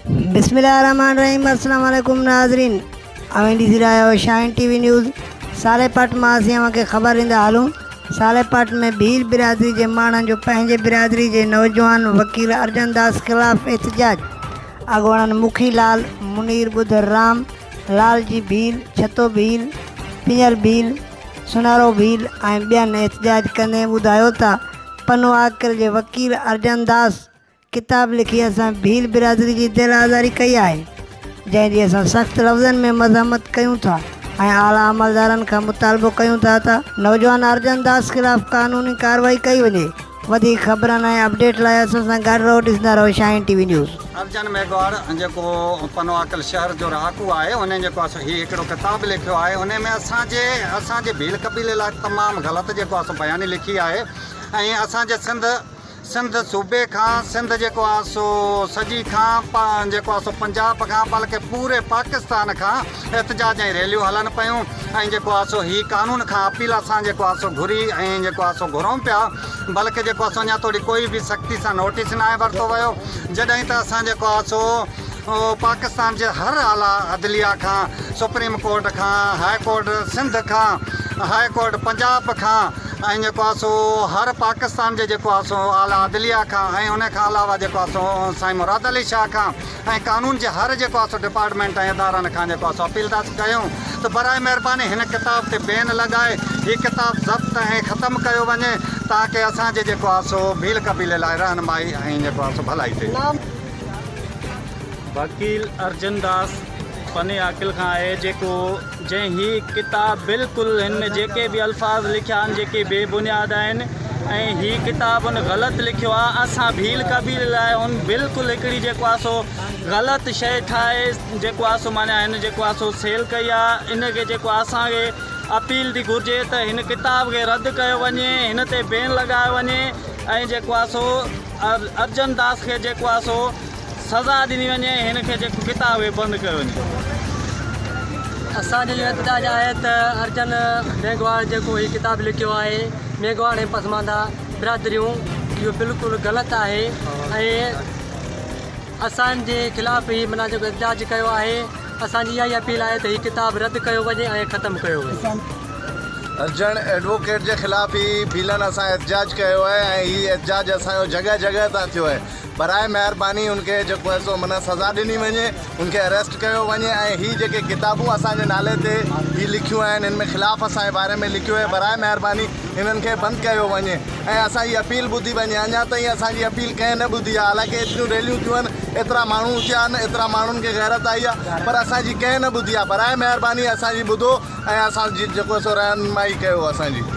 بسم الله الرحمن الرحيم السلام عليڪم ناظرين اوهين ڏسي رهيا آهيو شاهين ٽي وي نيوز صالح پاٽ مان اسين اوهان کي خبر ڏيندا هلون صالح پاٽ ۾ ڀيل برادري جي ماڻهن جو پنهنجي برادري جي نوجوان وڪيل ارجن داس خلاف احتجاج اڳواڻن مکي لال منير ٻڌر رام لال جي ڀيل ڇتو ڀيل پڃر ڀيل سونارو ڀيل ۽ ٻين احتجاج ڪندي ٻڌايو ته پنو عاقل جي وڪيل ارجن داس ڪتاب لکي اسان ڀيل برادري جي دل آزاري ڪئي آهي، جنهن جي اسان سخت لفظن ۾ مذمت ڪيون ٿا ۽ اعليٰ عملدارن کان مطالبو ڪيون ٿا ته نوجوان ارجن داس خلاف قانوني ڪارروائي ڪئي وڃي. وڌيڪ خبرن ۽ اپڊيٽ لاء اسان سان گڏ رهو ڏسندا رهو Shaheen T V news. Arjan Meghwar جيڪو پنوعاقل شهر جو رهاڪو آهي انهي جيڪو آهي سو هي هڪڙو ڪتاب لکيو آهي انهي ۾ اسان جي اسان جي ڀيل قبيلي لاء تمام غلط جيڪو آهي سو بياني لکي آهي ۽ اسان جي سنڌ سنڌ صوبي کان سنڌ جيڪو آ سو سڄي کان جيڪو آ سو پنجاب کان بلڪه پوري پاڪستان کان احتجاج ۽ ريليون هلن پيون ۽ جيڪو آ سو هي قانون کان اپيل اسان جيڪو آ سو گهري ۽ جيڪو آ سو گهرون پيا بلڪه جيڪو آ سو اڃا توڙي ڪوئي به سختي سان نوٽيس ناهي ورتو ويو جڏهن ته اسان جيڪو آ سو پاڪستان جي هر اعليٰ عدليه کان سپريم ڪورٽ کان هاء ڪورٽ سنڌ کان هاء ڪورٽ پنجاب کان ۽ جيڪو آهي سو هر پاڪستان جي جيڪو آهي سو اعليٰ عدليه کان ۽ ان کان علاوه جيڪو آهي سو سائين مراد علي شاهه کان ۽ قانون جي هر جيڪو آهي سو ڊپارٽمينٽ ۽ ادارن کان جيڪو آهي سو اپيل ٿا ڪيون ته برائي مهرباني هن ڪتاب تي بين لڳائي هي ڪتاب ضبط ۽ ختم ڪيو وڃي تاڪه اسان جي جيڪو آهي سو ڀيل قبيلي لاء رهنمائي ۽ جيڪو آهي سو ڀلائي ٿئي. وڪيل ارجن داس پني عاقل کان آهي جيڪو جنهن هي ڪتاب بلڪل هن ۾ جيڪي به الفاظ لکيا آهن جيڪي بي بنياد آهن ۽ هي ڪتاب هن غلط لکيو آهي اسان ڀيل قبيلي لاء هن بلڪل هڪڙي جيڪو آهي سو غلط شيء ٺاهي جيڪو آهي سو معنيٰ هن جيڪو آهي سو سيل ڪئي آهي ان کي جيڪو آهي اسان کي اپيل ٿي گهرجي ته هن ڪتاب کي رد ڪيو وڃي هن تي بين لڳايو وڃي ۽ جيڪو آهي سو ارجن داس کي جيڪو آهي سو سزا ڏني وڃي ۽ هن کي جيڪو ڪتاب اهي بند ڪيو وڃي. اسان جو اهو احتجاج آهي ته ارجن ميگهواڙ جيڪو هي ڪتاب لکيو آهي ميگهواڙ ۽ پسمانده برادريون اهو بلڪل غلط آهي ۽ اسان جي خلاف هي معنيٰ جيڪو احتجاج ڪيو آهي اسان جي اها ئي اپيل آهي ته هي ڪتاب رد ڪيو وڃي ۽ ختم ڪيو وڃي. ارجن ايڊووڪيٽ جي خلاف هي ڀيلن اسان احتجاج ڪيو آهي ۽ هي احتجاج اسان جو جڳهه جڳهه تان ٿيو آهي. براء مهرباني ان کي جيڪو آهي سو معنيٰ سزا ڏني وڃي ان کي اريسٽ ڪيو وڃي ۽ هي جيڪي ڪتابون اسان جي نالي تي هي لکيون آهن هن ۾ خلاف اسان جي باري ۾ لکيو آهي براء مهرباني هنن کي بند ڪيو وڃي ۽ اسان جي اپيل ٻڌي وڃي اڃا تائين اسان جي اپيل ڪنهن نه ٻڌي آهي حالانڪه ايتريون ريليون ٿيون آهن ايترا ماڻهو اٿيا آهن ايترا ماڻهن کي غيرت آئي آهي پر اسان جي ڪنهن نه ٻڌي آهي براء مهرباني اسان جي ٻڌو ۽ اسان جي جيڪو سو رهنمائي ڪيو اسان جي.